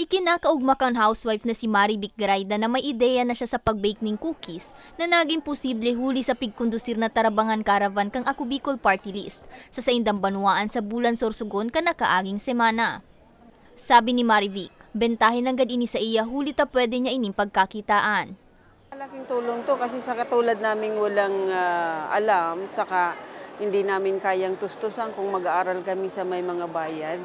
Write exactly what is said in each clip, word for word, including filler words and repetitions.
Ikinakaogma kan housewife na si Marivic Graida na may ideya na siya sa pag-bake ning cookies na naging posible huli sa pigkondusir na Tarabangan Caravan kan Ako Bicol Party List sa saindang banwaan sa Bulan Sorsogon kan nakaaging semana. Sabi ni Marivic, bentahe nanggad ini saiya huli ta pwede niya ining pagkakitaan. Malaking tulong 'to kasi sa katulad naming walang, ah, alam saka hindi namin kayang tustusan kung mag-aaral kami sa may mga bayad.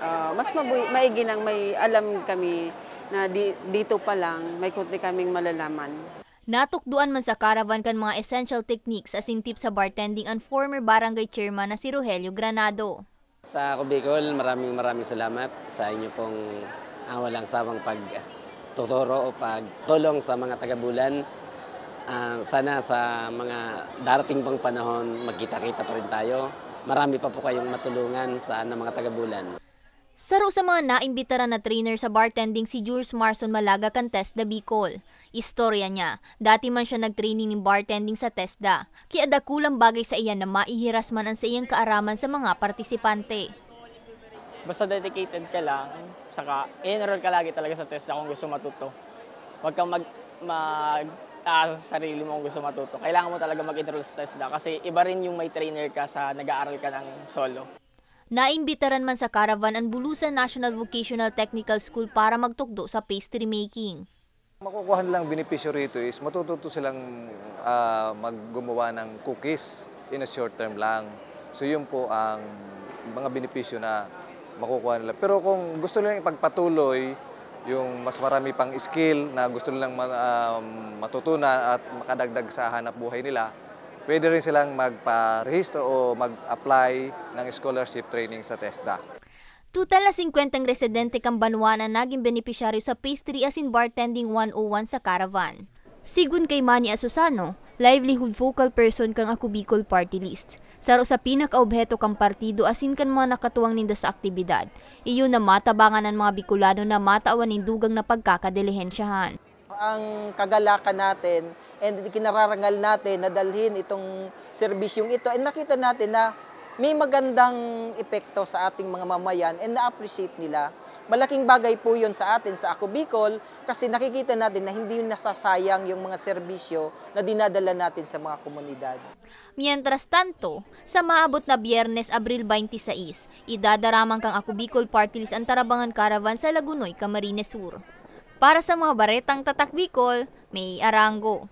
Ah, mas mabu- maigi nang may alam kami na di- dito pa lang may konti kaming malalaman. Natukdoan man sa caravan kan mga essential techniques asin tips sa bartending an former barangay chairman na si Rogelio Granado. Sa Ako Bicol, maraming maraming salamat sa inyo pong, ah, walang sawang pagtuturo o pagtulong sa mga taga-Bulan. Ah, sana sa mga darating pang panahon, magkita-kita pa rin tayo. Marami pa po kayong matulungan sa, ng mga taga-Bulan. Saro sa mga naimbitaran na trainer sa bartending si Jules Marson Malaga kan TESDA Bicol. Istorya niya, dati man siya nag-training nin bartending sa TESDA, kaya dakulang bagay sa iyan na maihiras man an saiyang kaaraman sa mga partisipante. Basta dedicated ka lang, saka i-enroll ka lagi talaga sa TESDA kung gusto matuto. Huwag kang mag, mag aasa sa sarili mo kung gusto matuto. Kailangan mo talaga mag-enroll sa TESDA kasi iba rin yung may trainer ka sa nag-aaral ka ng solo. Naimbitaran man sa caravan an Bulusan National Vocational Technical School para magtukdo sa pastry making. Makukuha nilang benepisyo rito is matututo silang, ah, mag-, gumawa ng cookies in a short term lang. So yun po ang mga benepisyo na makukuha nila. Pero kung gusto nilang ipagpatuloy yung mas marami pang skill na gusto nilang ma- ah, matutunan at makadagdag sa hanap buhay nila, pwede rin silang magparehistro o mag-apply ng scholarship training sa TESDA. Total na singkwentang residente kan banwa na nagin benepisyaryo sa Pastry asin Bartending one oh one sa Caravan. Sigon kay Manny Asusano, livelihood focal person kan Ako Bicol Party List, saro sa pinakaobheto kan partido asin kan mga nakatuwang ninda sa aktibidad, iyo na matabangan an mga Bicolano na matawan nin dugang na pagkakadelihensyahan. Ang kagalakan natin and ikinararangal natin na dalhin itong serbisyong ito, and nakita natin na may magandang epekto sa ating mga mamayan and na-appreciate nila. Malaking bagay po yun sa atin sa Ako Bicol kasi nakikita natin na hindi nasasayang yung mga serbisyo na dinadala natin sa mga komunidad. Mientras tanto, sa maabot na Biyernes, Abril twenty-six, idadaraman kan Ako Bicol Party List an Tarabangan Caravan sa Lagunoy, Camarines Sur. Para sa mga baretang Tatak Bicol, May Arango.